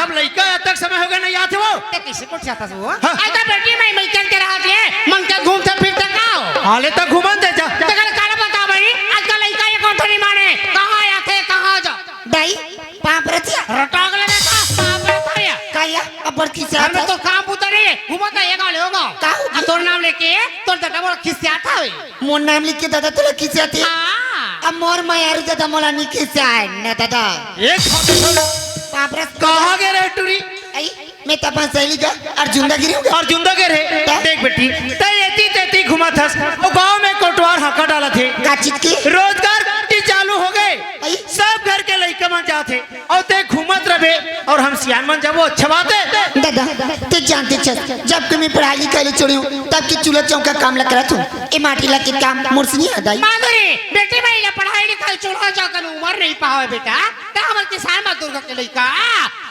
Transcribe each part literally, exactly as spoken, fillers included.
अब लइका अतक समय होगे, नइ आत हे वो। ते कइसे कोठियाथस वो? हाँ। अरे त बेटी, मैं मइकन के रहत ले, मन के घूमथे फिरथे का हो? हाले त घूमन दे जा। ते काला बता भाई, आजकल लइका ये कोठा नइ माने, कहाँ आथे, कहाँ जा? दाई, पाँव परत हँव। रटा गेले रे, का पाँव परत हँव? का या, अब्बड़ खिसियाथस? घर में तो काम बुता नइ हे, घूमत हे, ये गाँव ले वो गाँव। का हो आ, तोर नाम लेके, तोर ददा मोला खिसियाथे। मोर नाम लेके ददा तोला खिसियाथे? हाँ। अब मोर मयारू ददा मोला नइ खिसियाय, न ददा। एक बाप रे। कहाँ गे रे टूरी? अई, मैं त अपन सहेली करा अर्जुंदा गे रेहेंव। अर्जुंदा गे रेहे? त? देख बेटी, तैं एती तेती घूमत हस, वो गाँव में कोटवार हाका डालत हे। का चीज के? रोजगार गारंटी चालू होगे। अई? सब घर के लइका मन जात हे, अउ तैं घूमत रहिबे, अउ हम सियान मन जाबो, अच्छा बात हे? ददा, तैं जानत हस, जब के मैं पढ़ाई लिखाई ल छोड़े हँव, तब के चूल्हा चौका काम ल करत हँव। ए माटी ला के काम मोर से नइ होय दाई। माधुरी, बेटी, मैं ये पढ़ाई लिखाई छोड़े हँव, जाकर उमर नइ पावे बेटा। तैं हमर किसान मजदूर घर के लइका,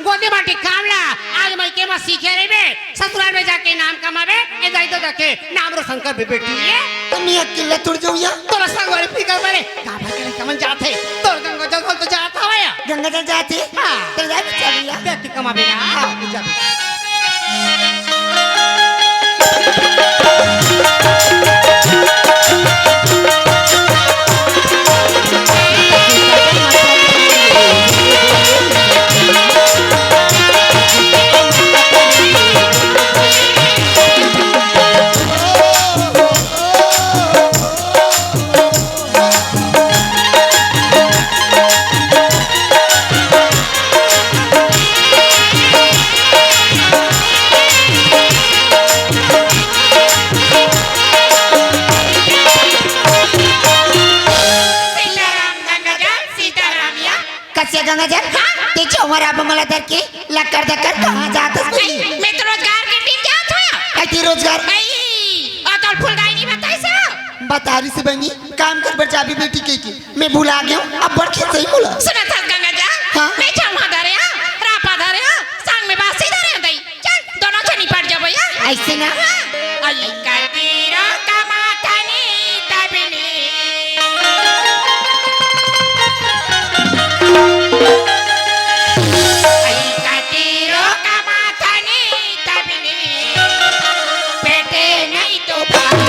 गोदी माटी काम ला, आज मइके म सीखे रहिबे, ससुराल में जाके नाम कमाबे, ए दाई तो देखे, नाम रोशन करबे बेटी। त मैं अकेल्ला थोड़ी जाहूँ या? तोर संगवारी फिकर परे, गाँव भर के लइका मन जात हे, तोर गंगा जल तो जात हवय। गंगा जल जात हे? हाँ। त जाबे चल या। बेटी कमाबे ना। हाँ। जाबे। सीताराम गंगाजल, सीताराम या। कइसे गंगाजल? हाँ? तैं चौहान आप मला धर के लकर दकर कहाँ जात हस? नहीं, मैं तो रोजगार के टीम जात हँव। अई, तैं रोजगार? नहीं, अउ तोर फुलदाई नइ बताइस? बता रहिस बहिनी, काम कर बर जाबे बेटी कहिके। मैं भुला गेंव, अब्बड़ खिंचही मोला। सुनत हस गंगाजल? हाँ? मैं चौहा धरे हँव, रापा धरे हँव, संग में बासी धरे हँव दाई। चल, दूनों झन निपट जाबो या। अइसे ना? हाँ। अई कतीरो कमाथनी तबनी। अई कतीरो कमाथनी तबनी। बेटे नहीं तो बाप।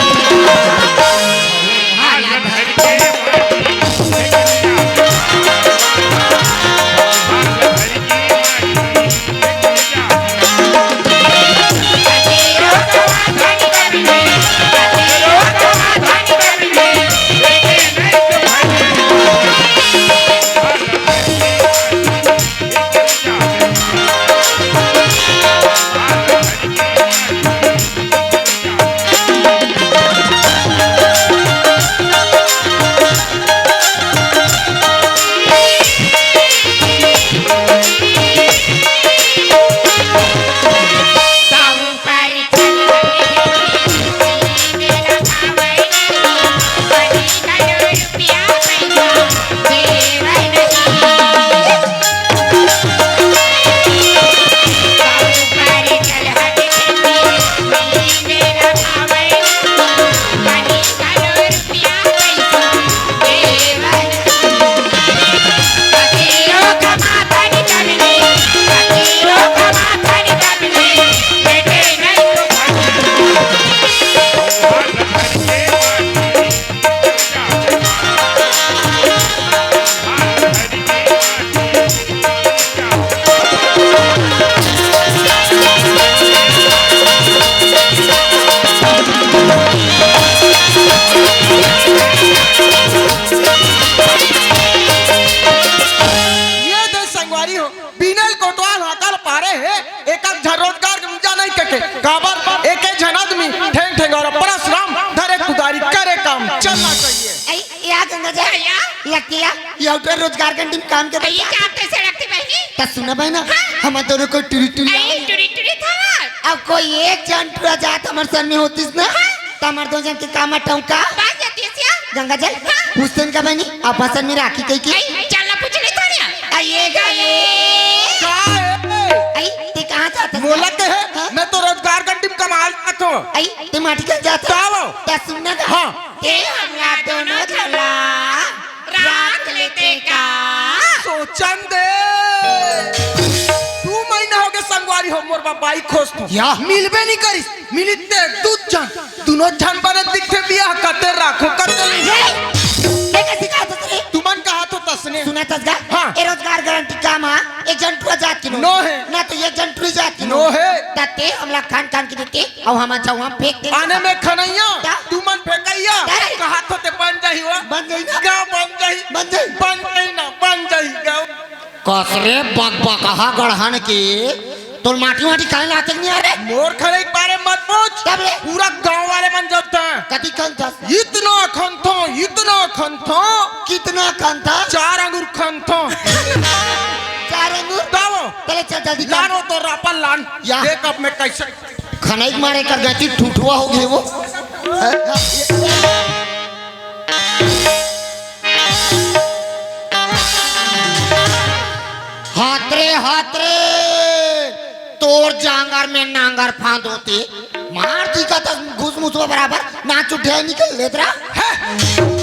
ये दे संगवारी हो, बिनल कोटवार हाकल पारे हे, एक झन रोजगार के मुद्दा नहीं कटे। काबर? एक झन आदमी ठेंग ठेंग अउ परसराम धरे कुदारी करे काम चलना चाहिए। अई, या गंगा जा, या? लकिया, या उठा रोजगार के टीम काम के अई, बता। क्या आप कैसे रखती बहनी? त सुना बहना, हाँ। हम दोनों को टुरी टुरी अई, आए। टुरी टुरी था। अब कोई एक झन टुरा जात हमर सर में होतिस ना, हाँ। त हमर दो झन के काम अटौं का? बात जाती है सिया। गंगा जल, हाँ। पूछतेन का बहनी, आप भाषण में राखी कही की? अई, चल ना पूछ ले थानिया। अई, ये गए। का है? अई, ते कहाँ जात हस? मोला के है? हाँ? मैं तो रोजगार गंडी में कमाल जात हूँ। अई, ते माटी कहाँ जात हस? का वो? त सुन ना का? हाँ। ते हमला दोनों झला राख लेते का? सोचन दे। तू महीना बारी हो मोर बा बाई खोज तू। या। मिलबे नहीं करिस, मिलिस ते दू झन, दुनो झन बने दिखथे बियाह कते राखो कते नहीं। ये, ये कैसी कहा था तूने? तुमन कहा तो तसने। सुना तसगा? हाँ। ए रोजगार गारंटी काम हा, एक झन टुरा जात की नो। नो है। ना तो एक झन टुरी जात की नो। नो है। तते हमला खान खान की देते, अब हम जाऊ हम फेंक दे। आने में खनैया, क्या? तुमन फेंकैया। अरे। कहा तो ते बन जाही वो। बन जाही ना। गाँव बन जाही। बन जाही। बन जाही ना, बन जाही गाँव। कसरे बकबकहा गड़हन के, तोर माटी वाटी काहे लाते नहीं आ रे? मोर खनई के बारे मत पूछ। तब ले? पूरा गांव वाले मन जब था। कति खनथस? इतना खनथो, इतना खनथो। कितना खनथा? चार अंगुर खनथो। चार अंगुर? तब? चले चल जल्दी कर। लानो तो रापन लान। या। देख अब मैं कैसे खनई के मारे कर गई थी, ठुठुआ हो गई वो। हात रे, हात रे, तोर जांगर में नांगर फांद होते, मार दी का तस घुस मुसवा बराबर, नाच उठे निकल लेदरा। हे,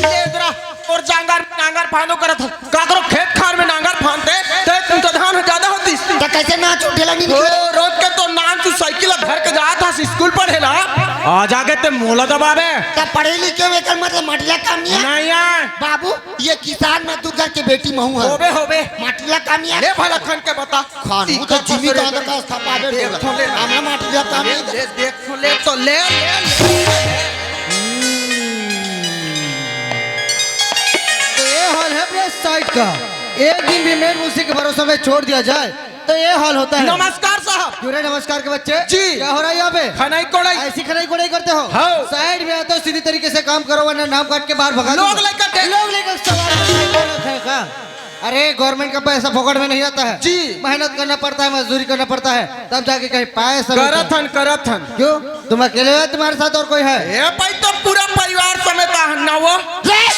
लेदरा, तोर जांगर में नांगर फांदो करत हो, काकरो खेत खार में नांगर फांदते, ते तू तो धान ज्यादा होती। तो कैसे नाच उठेला नहीं ओ, निकले? रोज के तो नान तू साइकिल धर के जात हस स्कूल पढ़ेला, आ जाके ते मोला दबावे। तब पढ़े लिखे में एकर मतलब मटिया काम नहीं है? नहीं है। बाबू, ये किसान मजदूर घर के बेटी महू है। होबे, होबे। माटी ला काम नहीं है। ले भला खन के बता। खानू तीखा तो जिमी फसरे का अंदर का स्थापा दे देख देगा। तो ले ना। हमला माटी ला काम ले, नहीं। ले, देख तो ले, तो ले, ले, ले। तो ये हाल है प्रेस साइट का। एक दिन भी मेर मुंशी के भरोसे में छोड़ दिया जाए, तो ये हाल होता है। नमस्कार साहब। क्यों रे नमस्कार के बच्चे? जी। क्या हो रहा है यहाँ पे? खनाई कोड़ाई। ऐसी खनाई कोड़ाई करते हो? हाँ। साइड में आते हो, सीधी तरीके से काम करो, वरना नाम काट के बाहर भगा लोग दूंगा। लेकर दे- लोग लेकर सवाल करते हैं, कौन है का? अरे, गवर्नमेंट का पैसा फोकट में नहीं आता है। जी। मेहनत करना पड़ता है, मजदूरी करना पड़ता है, तब जाके कहीं पैसा मिलता है। करत हन, करत हन। क्यों? तुम अकेले हो या तुम्हारे साथ और कोई है? ए भाई, तो पूरा परिवार समेत आहन ना वो। रे!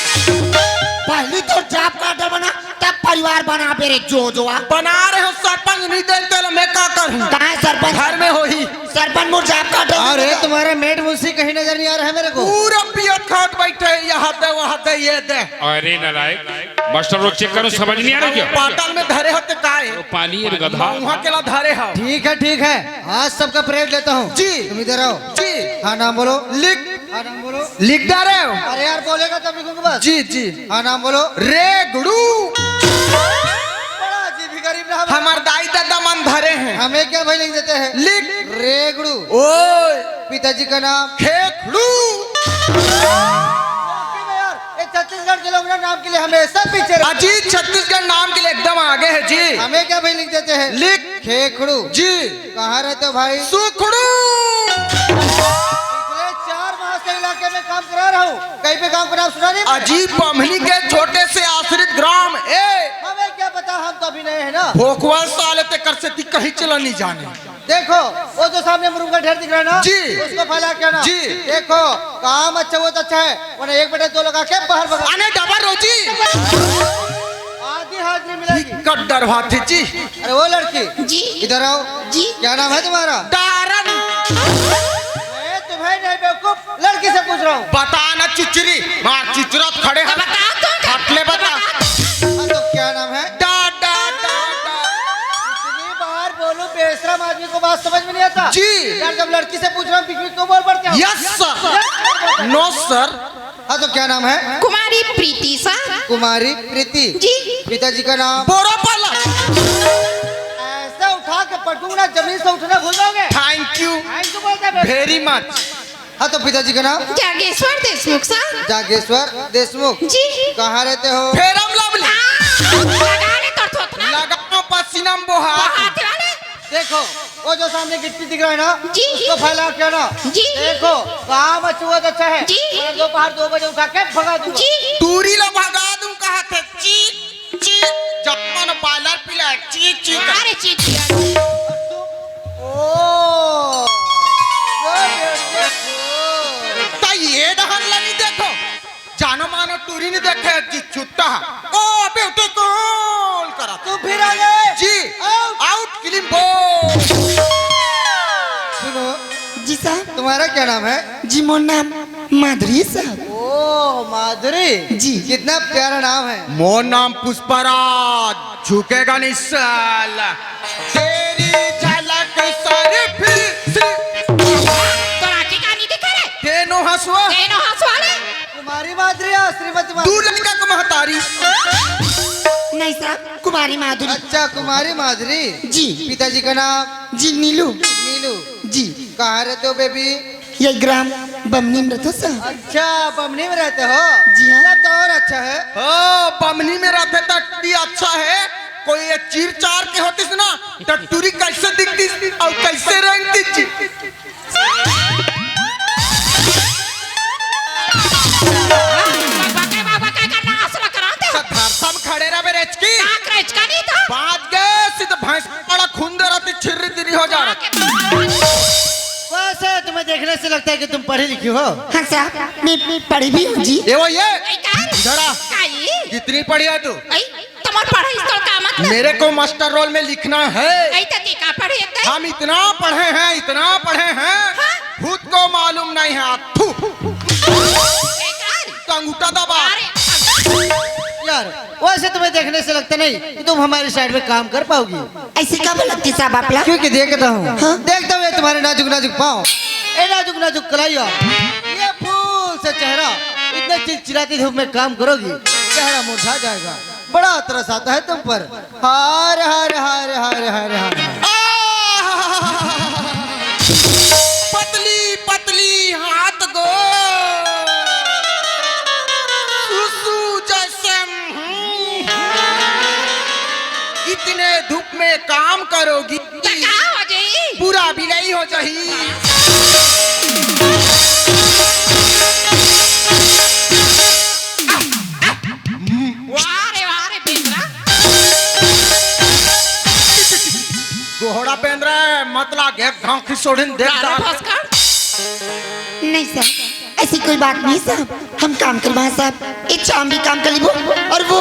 पहली तो जॉब कार्ड बना, तब परिवार बनाबे रे जोजवा। बना रहे हो सरपंच, नहीं देते ला मैं का करूं? कहाँ है सरपंच? घर में होही। सरपंच मोर जॉब कार्ड है। अरे, तुम्हारा मेड मुंशी कहीं नजर नहीं आ रहा है मेरे को। पूरा पियत खात बैठे हैं, यहाँ दे, वहाँ दे, ये दे। अरे नालायक, मास्टर लोग चेक करो, समझ नहीं आ रहा क्या? पाटल में धरे होते काय? वो पानी है गधा। वहाँ केला धरे हो। ठीक है, ठीक है, आज सबका परेड लेता हूँ। जी। तुम इधर आओ। जी। हाँ, नाम बोलो। लिख। हाँ, नाम बोलो। लिख डारे हो। अरे यार, बोलेगा तब लिखूंगा बस। जी, जी। हाँ, नाम बोलो। रेगड़ू। बड़ा अजीब ही गरीब नाम है। हमार दाई दादा मन धरे हैं। हमें क्या भाई लिख देते हैं? लिख। रेगड़ू। ओए। पिताजी का नाम? खेखड़ू। वाकई में यार, ये छत्तीसगढ़ के लोग ना नाम के लिए हमेशा पीछे रहते हैं। अजीत छत्तीसगढ़ नाम के लिए एकदम आगे है जी। हमें क्या भाई लिख देते हैं? लिख। खेखड़ू। जी। कहाँ रहते हो भाई? सुखड़ू। पिछले चार माह से इलाके में काम करा रहा हूँ, कहीं पे गांव का नाम सुना नहीं? अजीब बमनी के छोटे से आश्रित ग्राम ए। हमें क्या पता, हम तो अभी नए हैं ना। भोकवा साले ते कर से ती कहीं चला नहीं जाने। देखो, वो जो सामने मुरुम का ढेर दिख रहा है ना, जी। उसको फैला के ना। जी। देखो, काम अच्छा हुआ तो अच्छा है, वरना एक बटे दो लगा के बाहर भगा। आने डबल रोजी। आधी हाजिरी मिलेगी। कट डरवाथे जी। अरे वो लड़की, जी। इधर आओ। जी। क्या नाम है तुम्हारा? डारन। ए, तुम्हें नहीं बेवकूफ, लड़की से पूछ रहा हूँ। बता ना चुचरी, मार चुचरा तो खड़े हैं। बता तो। हट ले बता। हाँ, तो क्या नाम है? डा, डा, डा, डा। इतनी बार बोलूं, बेशरम आदमी को बात समझ में नहीं आता। जी। यार, जब लड़की से पूछ रहा हूँ, बीच में क्यों बोल पड़ते हो? Yes sir। No sir। हाँ, तो क्या नाम है? कुमारी प्रीति सर। कुमारी प्रीति। जी। पिताजी का नाम? बोरा पाला। ऐसे उठा के पटकूंगा ना, जमीन से उठना भूल जाओगे। Thank you। Thank you बोलता है। Very much। हाँ, तो पिताजी का नाम? जागेश्वर देशमुख सर। जागेश्वर देशमुख। जी। कहाँ रहते हो? Ferrum lovely. आ, लगा ले तोर थोथना। लगाओ पसीना में बोहा। बोहा तेरा ले। देखो, वो जो सामने गिट्टी दिख रहा है ना, जी। उसको फैला के ना। जी। देखो, काम अच्छा हुआ तो अच्छा है। जी। मैं दोपहर दो बजे उठा के भगा दूंगा। जी। दूरी ला भगा दूं कहा थे, चीक, चीक, जम्मन बॉयलर पिला, चीक, चीक। अरे, चीक, चीक। ओ। त ये डहन ला नहीं देखो। जानो मानो टूरी नहीं देखे जी छुट्टा। ओ beautiful करा। तू फिर आ गए। जी। Out। Out किलिम बो। सुनो। जी सर। तुम्हारा क्या नाम है? जी मोर नाम माधुरी सर। ओ माधुरी। जी। कितना प्यारा नाम है। मोर नाम पुष्पराज। झुकेगा नहीं साला। तेरी झलक तेनो हंसवाले। कुमारी माधुरी या श्रीमती माधुरी? दू लड़का के महतारी। नहीं साहब, कुमारी माधुरी। अच्छा, कुमारी माधुरी। जी। पिताजी का नाम? जी, नीलू। नीलू। जी। कहाँ रहते हो बेबी? ये ग्राम बमनी में रहते हो साहब। अच्छा, बमनी में रहते हो? जी हाँ। तब तो और अच्छा है। ओ, बमनी में रहते तो भी अच्छा है। कोई ये चीर चार के होतीस ना, तो टूरी कैसे दिखतीस और कैसे रेंगतीस जी? बाबा के, बाबा के का नास ल कराते हो? सब धरसा में खड़े रह बे रेचकी। का रेचका नहीं तो? बाज गे, सीधा भैंस बड़ा खून दे रहती, छिर्री तिर्री हो जा रहा। वैसे तुम्हें देखने से लगता है कि तुम पढ़ी लिखी हो। हाँ साहब, मैं, मैं पढ़ी भी हूँ जी। ये वो ये। ए, का? इधर आ। काई? कितनी पढ़ी है तू? आई, तुम्हार पढ़ाई तो का मतलब? मेरे को मास्टर रोल में लिखना है। आई तो का पढ़े है? हम इतना पढ़े हैं, इतना पढ़े हैं, हाँ? खुद को मालूम नहीं है। थू। ए, का? तो अंगूठा दबा। अरे। यार, वैसे तुम्हें देखने से लगता नहीं कि तुम हमारी साइड में काम कर पाओगी। ऐसे का बोलती साहब आप लोग? क्योंकि देखता हूँ, हाँ? देखता हूँ ये तुम्हारे नाजुक नाजुक पाँव, ये नाजुक नाजुक कलाइया, ये फूल से चेहरा, इतने चिलचिलाती धूप में काम करोगी, चेहरा मुरझा जाएगा। बड़ा तरस आता है तुम पर। हार, हार, हार, हार, हार, हार। आह! पतली पतली हाथ गो, सुसु जैसे, हम्म। इतने धूप में काम करोगी, तो का हो जाई? पूरा बिलाई हो जाही। वाह रे, वाह रे, बेंदरा। गोहड़ा बेंदरा है, मतलब एक घांखी सोड़िन देख अरे डाल। भास्कर। नहीं सर, ऐसी कोई बात नहीं साहब, हम काम करवाएं साहब। ये चाम भी काम कर लीबो और वो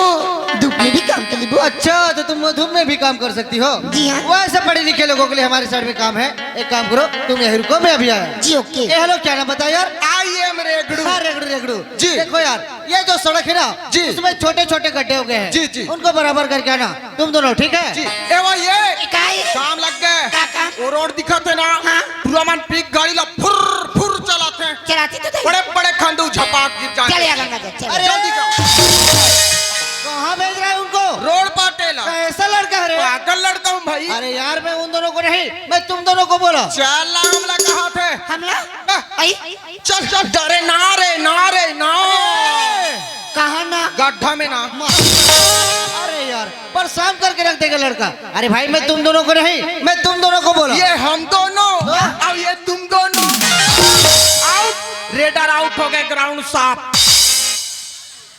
धूप में भी काम कर लीबो। अच्छा, तो तुम वो धूप में भी काम कर सकती हो? जी हाँ। वैसे पढ़े लिखे लोगों के लिए हमारी साइड में काम है। एक काम करो, तुम यहीं रुको, मैं अभी आया। जी, ओके। ये हेलो, क्या नाम बताया यार? I am Regdu. हाँ, रेगड़ू, रेगड़ू। जी। देखो यार, ये जो सड़क है ना, जी। उसमें छोटे छोटे गड्ढे हो गए हैं। जी, जी। उनको बराबर करके आना तुम दोनों, ठीक है? जी। ए वो ये इकाई। काम लग गए। का काम? वो रोड दिखत है ना, हाँ। पूरा मन पिक गाड़ी ला फुर फुर चलाते हैं। चलाती तो थे। बड़े बड़े खंडू झपाक गिर जाते चल हैं। यार गंगा जल, चल। अरे जल्दी जाओ। कहाँ भेज रहा है उनको? रोड पर टेला। कैसा लड़का है रे? पागल लड़का हूँ भाई। अरे यार, मैं उन दोनों को नहीं, मैं तुम दोनों को बोला। चल हमला कहा थे? हमला? हाँ। आई? चल चल, डरे ना रे, ना रे, ना। कहाँ ना? गड्ढा में ना। अरे यार, परेशान करके रख देगा लड़का। अरे भाई, मैं तुम दोनों को नहीं, मैं तुम दोनों को बोला। ये हम दोनों, हाँ? अब ये तुम दोनों। आउट, रेडर आउट हो गए, ग्राउंड साफ।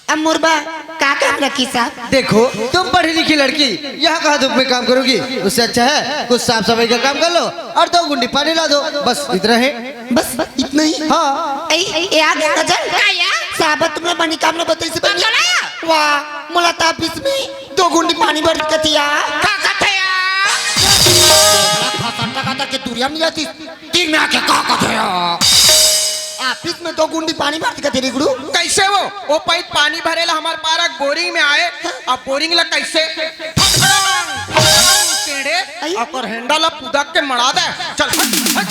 अब मुरबा का काम रखी साहब? देखो, तुम पढ़ी लिखी लड़की, यहाँ कहाँ धूप में काम करोगी? उससे अच्छा है कुछ साफ सफाई का काम कर लो और दो गुंडी पानी ला दो, बस इतना है। बस इतना ही? हाँ। ए, ए, आ गंगा जल। का या? साहब, तुमने बनी काम न बताई से बनी। का लाया? वाह, मुलाकात इसमें दो गुंडी पानी भर कतिया। का कतिया? खसट्टा का के दुरिया में जाती। तीन में आके का कथे? ऑफिस में दो गुंडी पानी भर दिखा तेरी गुड़ू। कैसे वो? वो पाइप पानी भरेला हमार पारा बोरिंग में आए, अब बोरिंग ला कैसे फटफड़ांग, फटफड़ांग टेढ़े, आई। ओकर हैंडल ला पुदक के मड़ा दे। चल, हट, हट।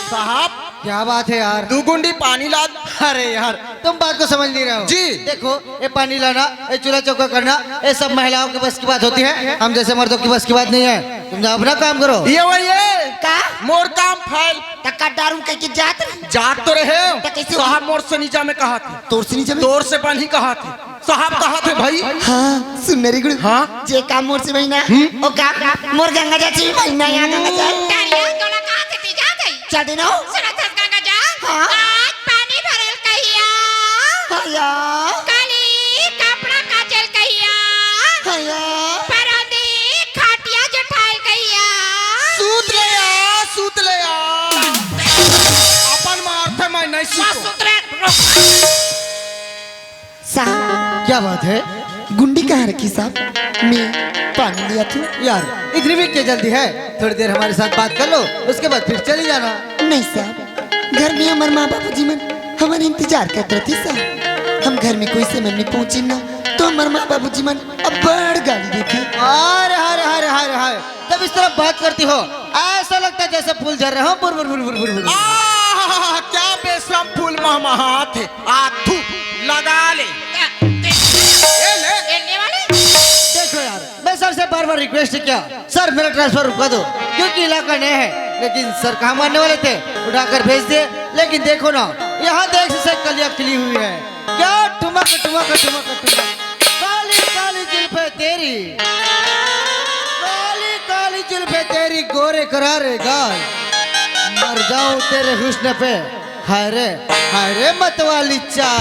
साहब, क्या बात है यार? दो गुंडी पानी ला। अरे यार, तुम बात को समझ नहीं रहे हो। जी। देखो, ये पानी लाना, ये चूल्हा चौका करना, ये सब महिलाओं के बस की बात होती है, हम जैसे मर्दों की बस की बात नहीं है। तुम जाओ अपना काम करो। ये वही है। का? मोर काम फाइल। त का डारू कह के जात रहे? जात तो रहे। त कैसे? साहब मोर से नीचा में कहा थे। तोर से नीचा में? तोर से पानी कहा थे। साहब कहा थे भाई। हाँ, सुन मेरी गुरु। हाँ? जे काम मोर से महीना, हम्म? ओ काम मोर गंगा जा से भी महीना या गंगा जा। डारिया तोला कहा थे ती जा गई। चल देना हो। सुना था गंगा जा। हाँ? आज पानी भरल कहिया। हाँ या। काली कपड़ा काचल कहिया। हाँ या। परौंदी खटिया जठाइल कहिया। सूत ले आ, सूत ले आ। अपन मारथे मैं नहीं सूतूं। सूत रे। साहब। क्या बात है? गुंडी कहाँ रखी साहब? मैं पानी लिया थी। यार, इतनी भी क्या जल्दी है? थोड़ी देर हमारे साथ बात कर लो, उसके बाद फिर चली जाना। नहीं साहब, घर में हमारे माँ बाबूजी मन हमारे इंतजार करत रहिथे साहब। हम घर में कोई समय में पहुंची ना, तो हमारे माँ बाबूजी मन अब्बड़ गाली देथे। हाय, हाय, हाय, हाय, हाय। जब इस तरह बात करती हो, ऐसा लगता है जैसे फूल झर रहे हो, बुर, बुर, बुर, बुर, बुर, बुर। आह, क्या बेस कम फूल महमहात हे, आ थू, लगा ले। ए ले। देखो यार, मैं सर से बार बार रिक्वेस्ट किया, सर मेरा ट्रांसफर रुकवा दो, क्योंकि इलाका नया है। लेकिन सर कहाँ मानने वाले थे, उठाकर भेज दिए। लेकिन देखो ना, यहाँ देख से कलियाँ खिली हुई है। क्या ठुमक ठुमक ठुमक ठुमक, काली काली जुल्फे तेरी, काली काली जुल्फे तेरी, गोरे करारे गाल, मर जाऊं तेरे हुस्न पे। हाय रे, हाय रे मतवाली चा।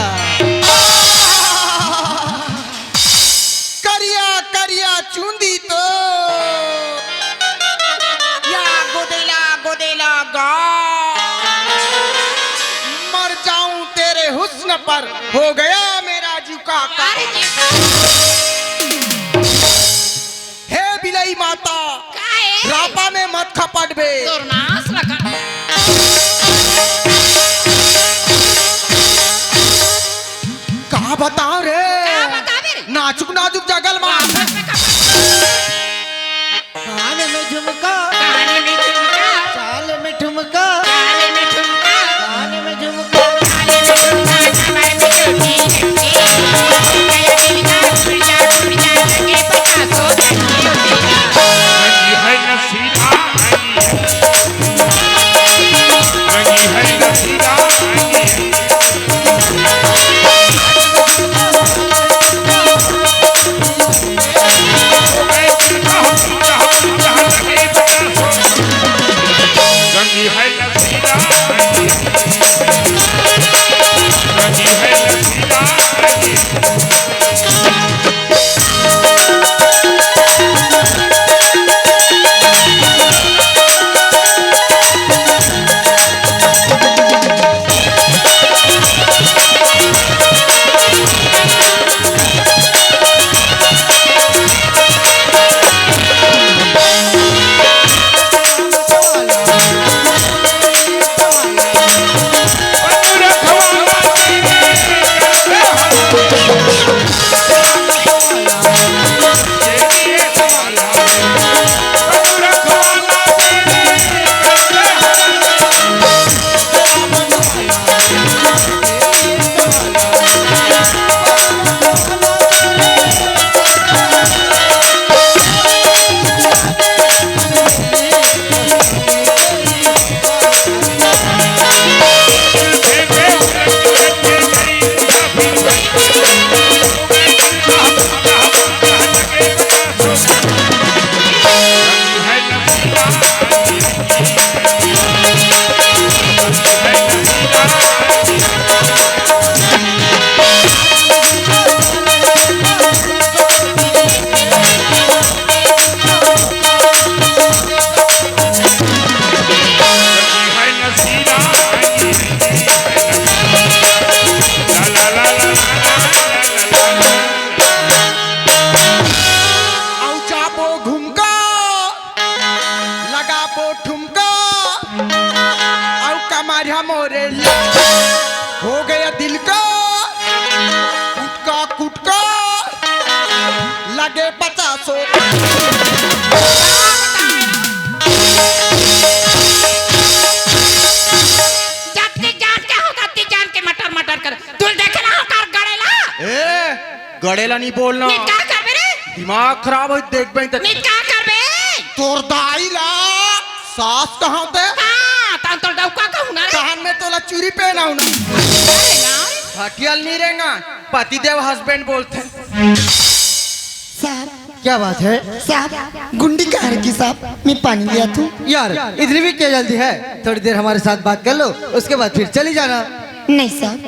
करिया करिया चुंदी तो, या गोदेला गोदेला गा। मर जाऊं तेरे हुस्न पर, हो गया मेरा जुका का। अरे जी। हे बिलई माता, काहे? रापा में मत खपटबे। तोर नास लगा। का बताओ रे? का बताबे रे? नाजुक नाजुक जगल मा। वापस में खपट। कान में झुमका, कान में झुमका, चाल में ठुमका, चाल में ठुमका, कान में झुमका। अउ चापो घुमका, लगाबो ठुमका, अउ कमरिया मोरे हो गया दिल का कुटका कुटका, लगे पचासो। जब ते जान के होगा, ते जान के मटर मटर कर। तू देखे ना हो कार गड़ेला? ए, गड़ेला नहीं बोलना। नहीं, का करबे रे? दिमाग खराब हो, देखबे त। नहीं, का करबे? तोर दाई ला सास कहाँ ते? हाँ, तन तोर डौका कहूँ ना रे। तहन में तोला चूरी पहनाऊँ ना। अरे यार। हटियल नहीं रेंगा, पतिदेव हस्बैंड बोलते। साहब, क्या बात है? साहब, गुंडी कहाँ रखी साहब? मैं पानी ले आती हूँ। यार, इतनी भी क्या जल्दी है? थोड़ी देर हमारे साथ बात कर लो, उसके बाद फिर चली जाना। नहीं साहब,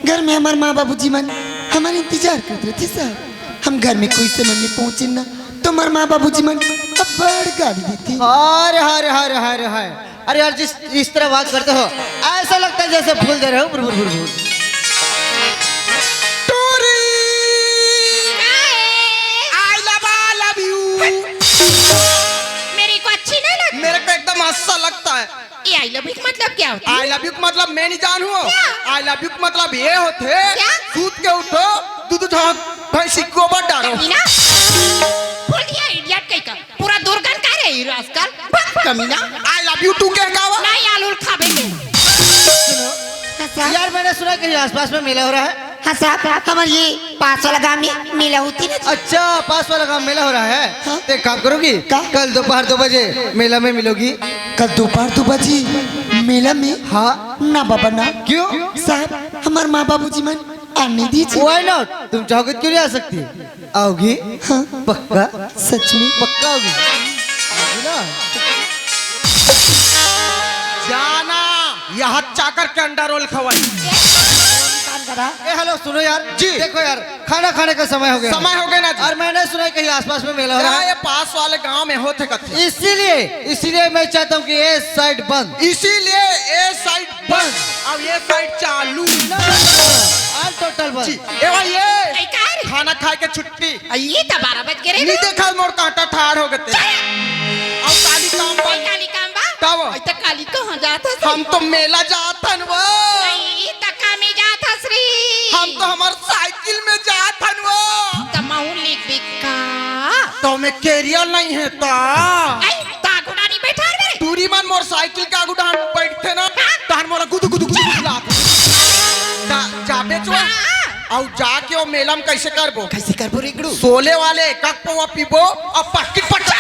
घर में हमारे माँ बाबूजी मन हमारे इंतजार करत रहिथे साहब। हम घर में कोई समय में पहुँचे ना, तो हमारे माँ बाबूजी मन अब्बड़ गाली देथे। हाय रे, हाय रे, हाय रे, हाय रे, हाय। अरे यार, जिस, इस तरह बात करते हो, ऐसा लगता है जैसे फूल दे रहे हो, बुर, बुर, बुर, बुर। टूरी! I love, I love you। मेरे को अच्छी नहीं लगती। मेरे को एकदम अच्छा लगता है। ये I love you का मतलब क्या होता है? I love you का मतलब मैं नहीं जानूँ। क्या? I love you का मतलब ये होथे, क्या? सूत के उठो, दूध झाँक, भैंसी गोबर डालो। कमीना, भूल गया, idiot कहीं का। पूरा दुर्गन का रे हीरो आजकल। भक, कमीना। I love you too कह का हुआ? नहीं, आलू खाबे के। सुनो, यार, मैंने सुना कहीं आसपास में मेला हो रहा है। हाँ साहब, हमारे ये पास वाला गांव में मेला होती ना। अच्छा, पास वाला गांव मेला हो रहा है। हाँ। तो एक काम करोगी, का? कल दोपहर दो बजे मेला में मिलोगी। कल दोपहर दो बजे मेला में? हाँ। ना बाबा ना। क्यों? साहब, हमारे माँ बाबूजी मन आने दीजिए। Why not? तुम चाहोगे तो क्यों नहीं आ सकती? आओगी? हाँ। पक्का? सच में? पक्का आओगी? आओगी ना? जाना, यहाँ चाकर के अंडा रोल खवाई। काम करा। ए, हेलो, सुनो यार। जी। देखो यार, खाना खाने का समय हो गया। समय हो गया ना जी। और मैंने सुना है कहीं आसपास में मेला हो रहा है। ये पास वाले गांव में होत हे कथे। इसीलिए, इसीलिए मैं चाहता हूँ कि ये साइड बंद। इसीलिए ये साइड बंद। अब ये साइड चालू। All total बंद। जी। ए भाई, ये ए, का रे? खाना खाए के छुट्टी। आ, ये तो बारह बज गए रे। नहीं देखा, मोर कांटा ठाड़ हो गए। चल। अब काली काम बा। ए, काली काम बा? का बा? ए, तो काली कहाँ जात हस? हम तो मेला जात हन वो। ए, तो का में जात हस रे? हम तो हमार साइकिल में जात हन वो। तो महू लिख बिक्का। तो मैं कैरियर नहीं है तो। ए, तो आगू डानी बैठा रे। टूरी मन मोर साइकिल के आगू डान बैठते ना, हाँ। तहन मोला गुदु गुदु गुदु गुदु लागथे। जा, जाबे चो। हाँ। अउ जाके ओ मेला में कैसे करबो? कैसे करबो रे गुरु? सोले वाले एक एक पौवा पीबो अउ पटकी पटक।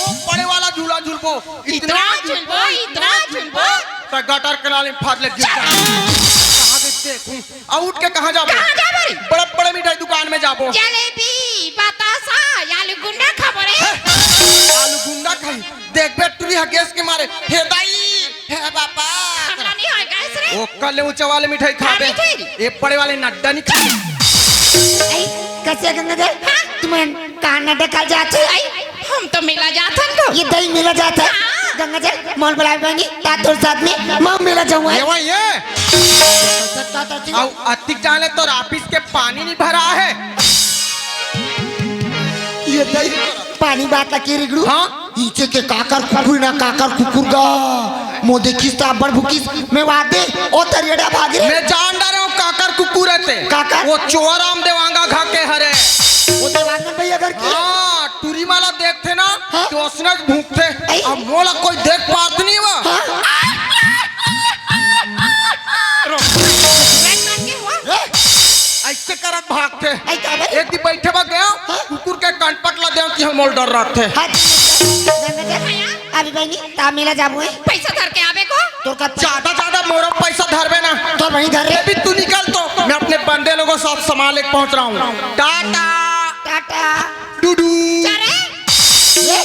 ओ बड़े वाला झूला झूलबो। इतना झूलबो, इतना झूलबो। त गटर के नाली में फाट ले गिर जा। कहाँ गई देखूं? अउ उठ के कहाँ जाबो? कहाँ जाबो रे? बड़े बड़े मिठाई दुकान में जाबो। जलेबी, बतासा, आलू गुंडा खाबो रे। हे, आलू गुंडा खाई। देखबे टुरी ह गैस के मारे। हे दाई, हे बाबा। हमरा नहीं होय गैस रे। ओ कल ऊंचा वाले मिठाई का खाबे। मिठाई रे? ए बड़े वाले नड्डा नहीं खाई। ए, कैसे गंगा जल? हाँ? तुमन कहाँ नड्डा खा जात हे? ए, हम तो मेला जात हन तो। ये दही मेला जात हे। हाँ। गंगा जल, मोल बुलाए बनी, ता तोर साथ में, मैं मेला जाऊँ। ये वही है। सत्ता तो थी। अउ अतिक जाने तोर ऑफिस के पानी नहीं भरा है। ये दही पानी बात लगी रिगड़ू। हाँ? इचे के काकर कुकुर ना काकर कुकुर गा। मो देखिस त अब्बड़ भुकिस, मैं वादे, ओ तरियड़ा भागे। मैं जान डारे हूँ काकर कुकुर है ते। काकर? वो चोराम देवांगा घा के हरे। वो देवांगन भैया घर के? हाँ, टूरी माला देखते ना, हाँ? तो उसने भूखते। आई। अब मोला कोई देख पात नहीं हुआ। हाँ? ऐसे करत भागथे। आई का भाई? एक दिन बैठे बा गया, हाँ? कुकुर के कान पकला देव कि हम मोल डर रहथे। हाँ, अभी बहनी, ता मेला जाबो है। पैसा धर के आबे को। तोर का ज्यादा, ज्यादा मोरो पैसा धरबे ना। तोर वहीं धर रे। अभी तू निकल तो, मैं अपने बंदे लोगों साथ सामान लेके पहुंच रहा हूँ। टाटा। टाटा। डुडू। जा रे। ये,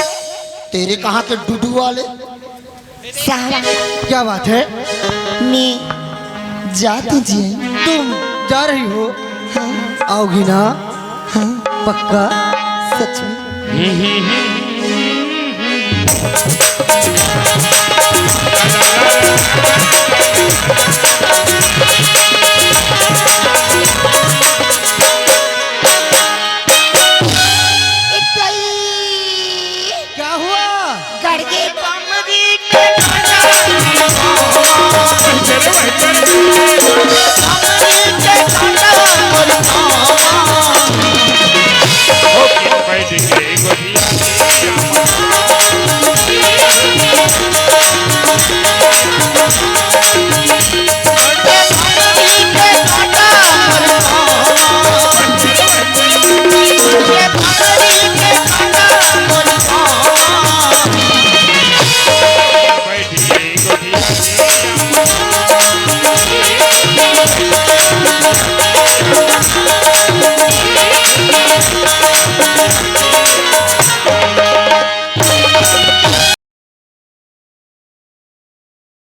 तेरे कहाँ के डुडू वाले? साहब। क्या बात है? मैं जा तुझे। तुम जा रही हो? हाँ। आओगी ना? हाँ। पक्का? सच में?